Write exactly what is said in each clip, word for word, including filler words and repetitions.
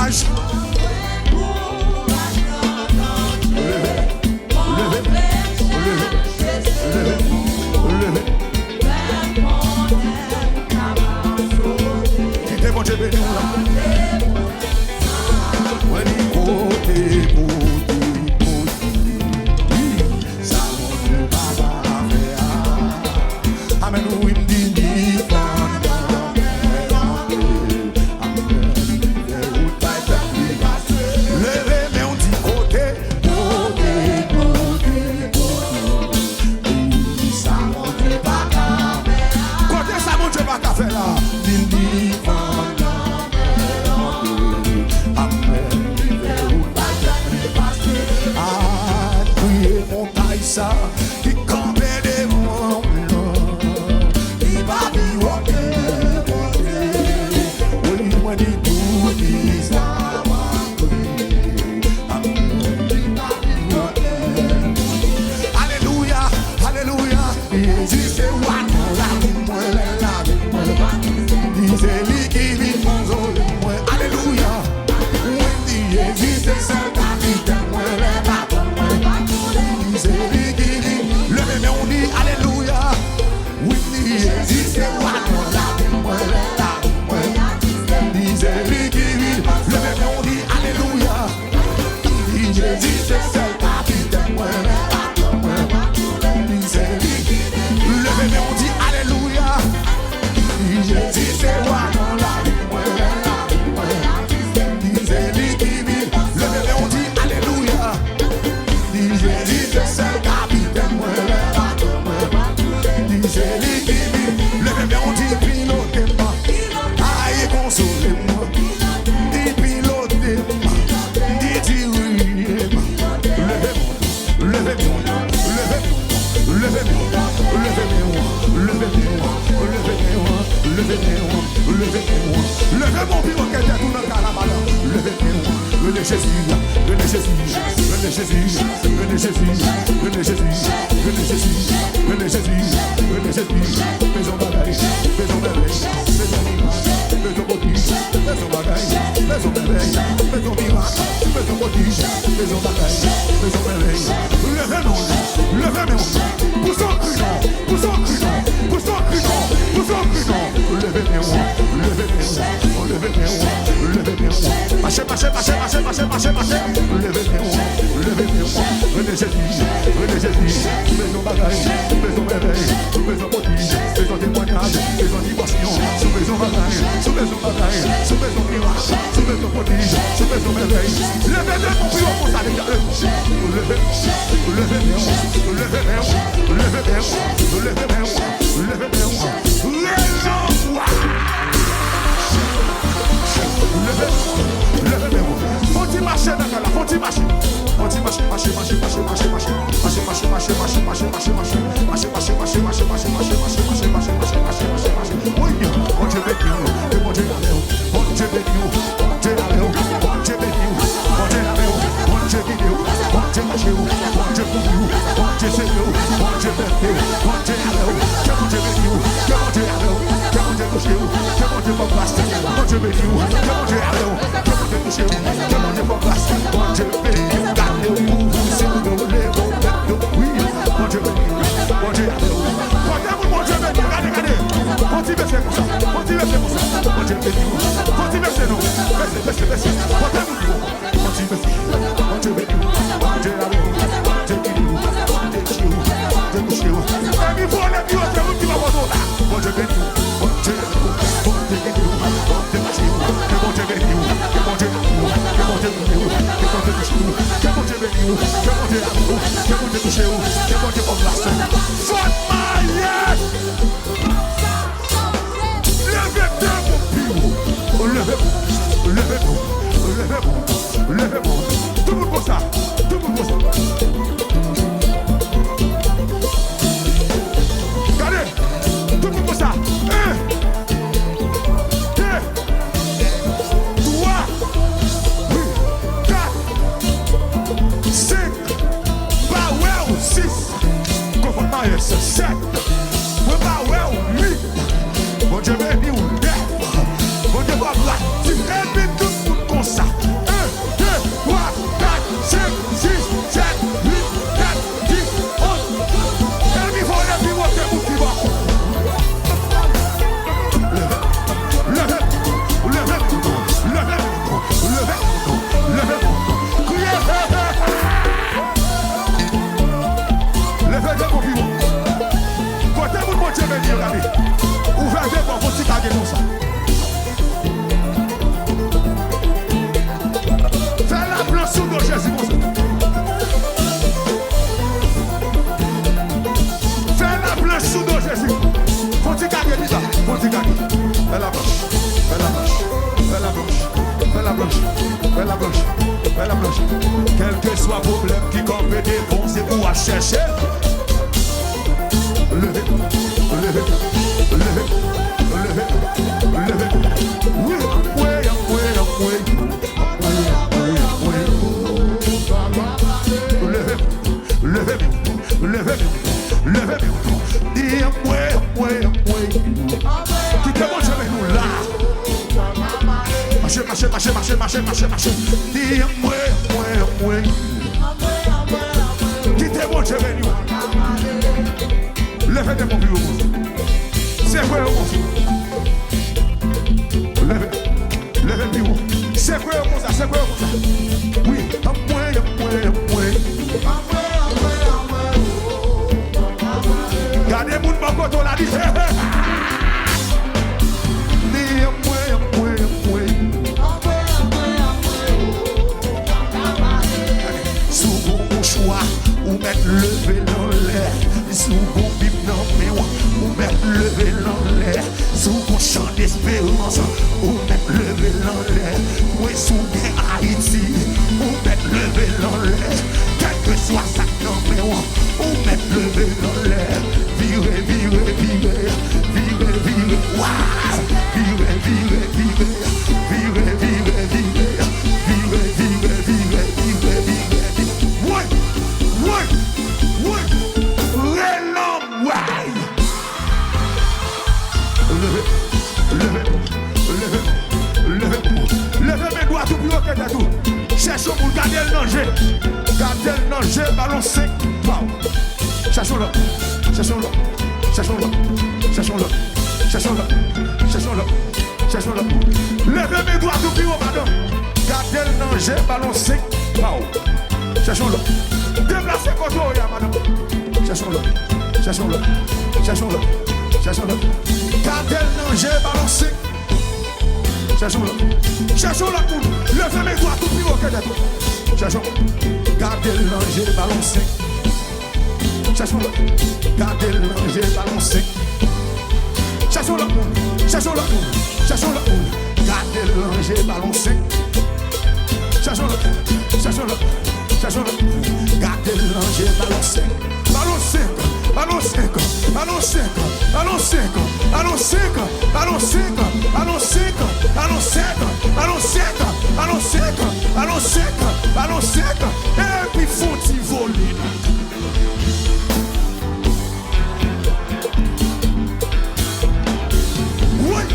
Leve, leve, leve, leve, leve. Kite Bondye beni w la. Mwen di kote pou tout moun. Wi, sa Bondye papa fè a. Amèn, wi, m di li fè. Amèn, li fè wout bay pèp li pase. Leve men w di kote, kote, kote, kote. Wi, sa Bondye pa ka fè a. Kote sa Bondye pa ka fè la. Li, li fè. Amèn. Li fè wout bay pèp li pase. A, kriye montay sa ki kanpe devan mwen lan. Li pa pi wo ke Bondye. Wi, mwen di tout istwa w ap kriye. Amèn. Li pa pi wo ke Bondye. Alelouya, alelouya. Jezi se wa nan lavi mwen, lè lavi mwen. Li se li ki vin konzole mwen. Alelouya. Wi, m di Jezi se sèl kapitèn mwen, lè bato mwen pa koule. Li se li ki vin. Leve men w di alelouya. Wi, m di Jezi se wa nan lavi mwen, lè lavi mwen. Li se li ki vin. Leve men w di alelouya. Li Jezi se sèl kapitèn mwen, lè bato mwen pa koule. Li se li. Leve men w di alelouya. Li Jezi se wa nan lavi mwen, lè lavi mwen. Li se li ki vin. Leve men w di alelouya. Li Jezi se sèl kapitèn mwen, lè bato mwen pa koule. Li se li ki vin. Leve men w di pilote m. Ay konsole m. Li pilote m. Li dirije m. Leve men w. Leve men w. Leve men w. Leve men w. Leve men w. Leve men w. Leve men w pi wo ke tèt ou nan kay la, madanm. Leve men w. Rele Jezi. Rele Jezi. Rele Jezi. Rele Jezi. Rele Jezi. Rele Jezi. Rele Jezi. Rele Jezi. Bezwen bagay. Bezwen bagay. Bezwen mirak. Bezwen pwodui. Bezwen bagay. Bezwen bagay. Bezwen mirak. Bezwen pwodui. Bezwen bagay. Bezwen bagay. Leve men w. Leve men w. Pouse yon kri non. Pouse yon kri non. Pouse yon kri non. Pouse yon kri non. Leve men w. Leve men w. Leve men w. Leve men w. Mache, mache, mache. Leve men w. Leve men w. Rele Jezi. Rele Jezi. Bezwen bagay. Bezwen mèvèy. Bezwen pwodui. Bezwen temwanyaj. Bezwen divòs. Si w bezwen bagay, si w bezwen bagay, si w bezwen mirak, si w bezwen pwodij, si w bezwen mèvèy, leve men w pi wo konsa, leve, leve, leve men w, leve men w, leve men w, leve men w, leve men w. Leve, leve men w. Fon ti mache nan kay la, fon ti mache. Fon ti mache, mache, mache. Mache, mache, mache. Wi, Bondye beni w, ke Bondye avè w. Bondye beni w, Bondye avè w. Bondye beni w, Bondye avè w. Bondye gide w, Bondye mache w, Bondye kouvri w, Bondye sere w, Bondye beni w, Bondye avè w. Ke Bondye beni w, ke Bondye avè w. Ke Bondye touche w, ke Bondye fè w gras. Bondye beni w, ke Bondye avè w. Ke Bondye touche w, ke Bondye fè w gras. Bondye beni w, gade w, kouvri w, sere w, leve w, mete w, wi. Bondye beni w, Bondye avè w. Kote moun Bondye beni w, gade, gade. Fon ti bese konsa, fon ti bese konsa. Bondye beni w, fon ti bese non. Bese, bese, bese. Kote moun yo. Bondye beni w, Bondye beni w, Bondye avè w, Bondye gide w, Bondye touche w, Bondye touche w. Epi vole pi wo, se moun ki pa pote w la. Bondye beni w, Bondye avè w, Bondye gide w, Bondye mache w. Ke Bondye beni w, ke Bondye gide w, ke Bondye gide w, ke Bondye touche w, ke Bondye beni w, ke Bondye avè w, ke Bondye touche w, ke Bondye fè w gras. Fort Myers! Leve men w pi wo. Leve men w. Leve men w. Leve men w. Leve men w. Tout moun konsa. Tout moun konsa. Gade. Tout moun konsa. En. De. Twa. Wi. Kat. Senk. Pa wè w. Sis. Konfòt Myers. Sèt. Mwen pa wè w. Uit. Bondye beni w. Nèf. Bondye fè w gras. Dis. Epi tout moun konsa. Fè la blanch, fè la blanch. Kèlkeswa pwoblèm ki kanpe devan w, se pou w ap chèche. Leve, leve, leve, leve, leve. Wi, anmwe, anmwe, anmwe. Anmwe, anmwe, anmwe. Leve, leve, leve, leve. Di anmwe, anmwe, anmwe. Kite Bondye beni w la. Mache, mache, mache. Di anmwe, anmwe, anmwe. Kite Bondye beni w. Leve de moun pi wo konsa. Sekwe yo konsa. Leve. Leve pi wo. Sekwe yo konsa, sekwe yo konsa. Wi, anmwe, anmwe, anmwe. Gade moun bò kote w la, di, he, he. Di anmwe, anmwe, anmwe. Si w gon mouchwa, ou mèt leve l anlè. Si w gon bib nan men w, ou mèt leve l anlè. Si w gon chan desperans, ou mèt leve l anlè. Mwen, si w gen Ayiti, ou mèt leve l anlè. Kèlkeswa sa k nan men w, ou mèt leve l anlè. Vire, vire, vire. Vire, vire, wa! Vire, vire, vire. Vire, vire, vire. Vire, vire, vire. Vire, vire, vire. Woy! Woy! Woy! Relanm! Woy! Leve, leve, leve, leve. Leve men dwat ou pi wo ke tèt ou. Chèche yon moun, gade l nan je. Gade l nan je, balon senk pa w. Chèche yon lòt. Chèche yon lòt. Chèche yon lòt. Chèche yon lòt. Chèche yon lòt. Chèche yon lòt. Chèche yon lòt. Leve men dwat ou pi wo, madanm. Gade l nan je, balon senk pa w. Chèche yon lòt. Deplase kote w ye a, madanm. Chèche yon lòt. Chèche yon lòt. Chèche yon lòt. Chèche yon lòt. Gade l nan je, balon senk. Chèche yon lòt. Chèche yon lòt moun. Leve men dwat ou pi wo ke tèt ou. Chèche yon. Gade l nan je, balon senk. Chèche yon lòt. Gade l nan je, balon senk. Chèche yon lòt moun. Chèche yon lòt moun. Chèche yon lòt moun. Gade l nan je, balon senk. Chèche yon lòt. Chèche yon lòt. Chèche yon lòt moun. Gade l nan je, balon senk. Balon senk. Balon senk. Epi fon ti volim. Woy!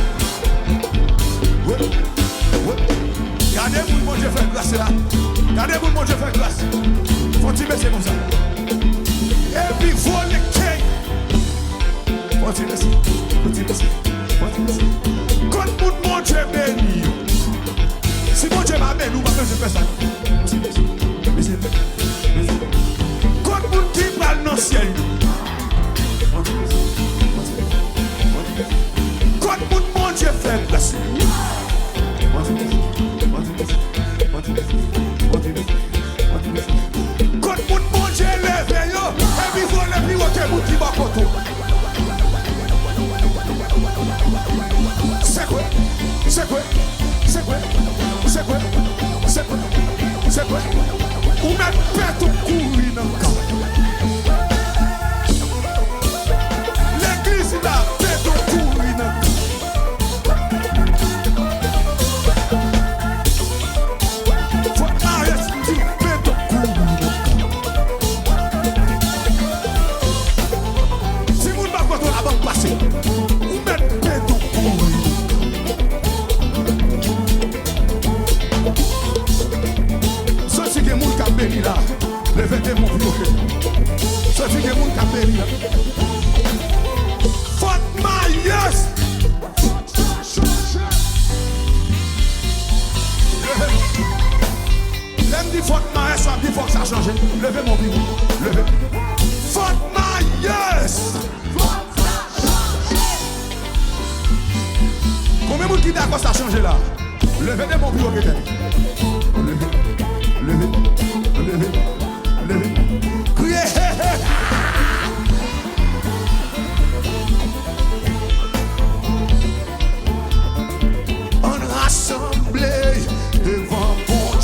Woy! Woy! Gade moun Bondye fè gras la. Gade moun Bondye fè gras. Fon ti bese konsa. Epi vole kèy. Fon ti bese. Fon ti bese. Fon ti bese. Kot moun Bondye beni yo? Si Bondye pa beni w, ou pa bezwen fè sa. Kot moun ki pral nan syèl yo? Kot moun Bondye fè gras yo? Kot moun Bondye leve yo? Epi vole pi wo ke moun ki bò kote w. Sekwe, sekwe, sekwe, sekwe, sekwe, sekwe. Ou mèt pèt ou kouri nan kay. Legliz la, pèt ou kouri nan kay. Fòk Maes di pèt ou kouri nan kay. Timoun bò kote w la, ban m pase. Ou mèt pèt ou kouri. Santi gen moun k ap beni la. Leve de men w pi wo ke. Santi gen moun k ap beni la. Fòk Maes. Leve. Lè m di fòk Maes, w ap di fòk sa chanje. Leve men w pi wo. Leve. Fòk Maes. Konbyen moun ki dakò sa chanje la? Leve de men w pi wo ke tèt. Leve, leve, leve, leve. Kriye, he, he. Ann rasanble devan Bondye.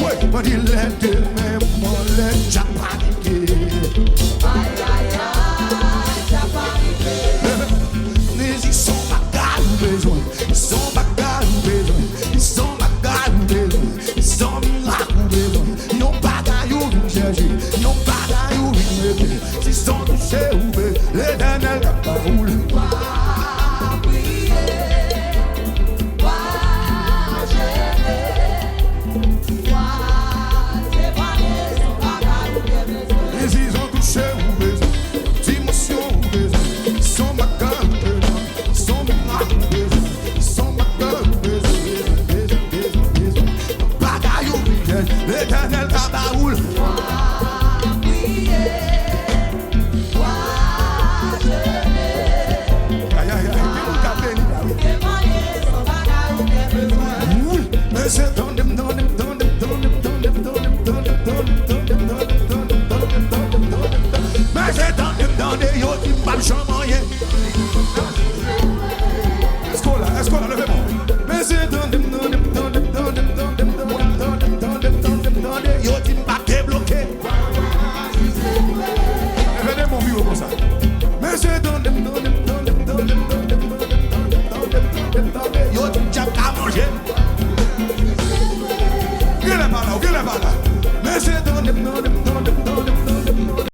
Wi, mwen di lè demen mwen lè dja panike. Ay, ay, ay, dja panike. Mezi son bagay ou bezwen. Son